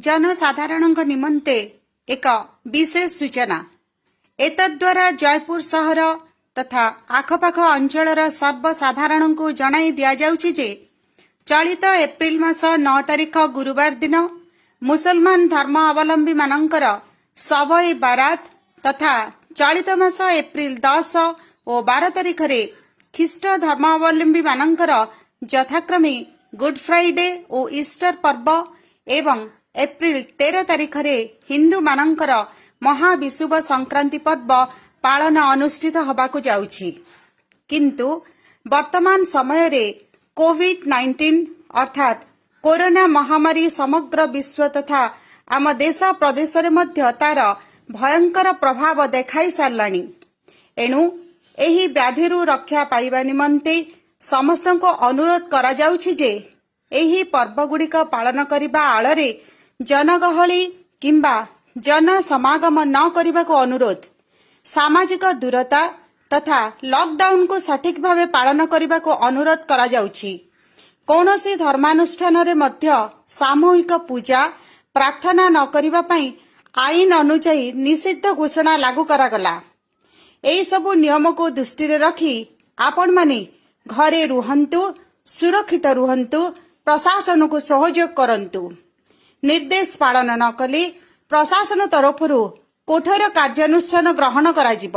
ଜନସାଧାରଣଙ୍କ ନିମନ୍ତେ ଏକ ବିଶେଷ ସୂଚନା। ଏତଦ୍ୱାରା ଜୟପୁର ସହର ତଥା ଆଖପାଖ ଅଞ୍ଚଳର ସର୍ବସାଧାରଣଙ୍କୁ ଜଣାଇ ଦିଆଯାଉଛି ଯେ, ଚଳିତ ଏପ୍ରିଲ ମାସ 9 ତାରିଖ ଗୁରୁବାର ଦିନ ମୁସଲମାନ ଧର୍ମ ଅବଲମ୍ବୀମାନଙ୍କର ଶବ ଇ ବାରାତ ତଥା ଚଳିତ ମାସ ଏପ୍ରିଲ 10 ଓ 12 ତାରିଖରେ ଖ୍ରୀଷ୍ଟ ଧର୍ମାବଲମ୍ବୀମାନଙ୍କର ଯଥାକ୍ରମେ ଗୁଡ୍ ଫ୍ରାଇଡେ ଓ ଇଷ୍ଟର ପର୍ବ ଏବଂ ଏପ୍ରିଲ 13 ତାରିଖରେ ହିନ୍ଦୁମାନଙ୍କର ମହାବିଷୁବ ସଂକ୍ରାନ୍ତି ପର୍ବ ପାଳନ ଅନୁଷ୍ଠିତ ହେବାକୁ ଯାଉଛି। କିନ୍ତୁ ବର୍ତ୍ତମାନ ସମୟରେ କୋଭିଡ-19 ଅର୍ଥାତ୍ କରୋନା ମହାମାରୀ ସମଗ୍ର ବିଶ୍ୱ ତଥା ଆମ ଦେଶ ପ୍ରଦେଶରେ ମଧ୍ୟ ତାର ଭୟଙ୍କର ପ୍ରଭାବ ଦେଖାଇ ସାରିଲାଣି। ଏଣୁ ଏହି ବ୍ୟାଧିରୁ ରକ୍ଷା ପାଇବା ନିମନ୍ତେ ସମସ୍ତଙ୍କୁ ଅନୁରୋଧ କରାଯାଉଛି ଯେ, ଏହି ପର୍ବଗୁଡ଼ିକ ପାଳନ କରିବା ଆଳରେ ଜନଗହଳି କିମ୍ବା ଜନସମାଗମ ନ କରିବାକୁ ଅନୁରୋଧ। ସାମାଜିକ ଦୂରତା ତଥା ଲକଡାଉନକୁ ସଠିକ ଭାବେ ପାଳନ କରିବାକୁ ଅନୁରୋଧ କରାଯାଉଛି। କୌଣସି ଧର୍ମାନୁଷ୍ଠାନରେ ମଧ୍ୟ ସାମୂହିକ ପୂଜା ପ୍ରାର୍ଥନା ନ କରିବା ପାଇଁ ଆଇନ ଅନୁଯାୟୀ ନିଷିଦ୍ଧ ଘୋଷଣା ଲାଗୁ କରାଗଲା। ଏହି ସବୁ ନିୟମକୁ ଦୃଷ୍ଟିରେ ରଖି ଆପଣମାନେ ଘରେ ରୁହନ୍ତୁ, ସୁରକ୍ଷିତ ରୁହନ୍ତୁ, ପ୍ରଶାସନକୁ ସହଯୋଗ କରନ୍ତୁ। ନିର୍ଦ୍ଦେଶ ପାଳନ ନ କଲେ ପ୍ରଶାସନ ତରଫରୁ କଠୋର କାର୍ଯ୍ୟାନୁଷ୍ଠାନ ଗ୍ରହଣ କରାଯିବ।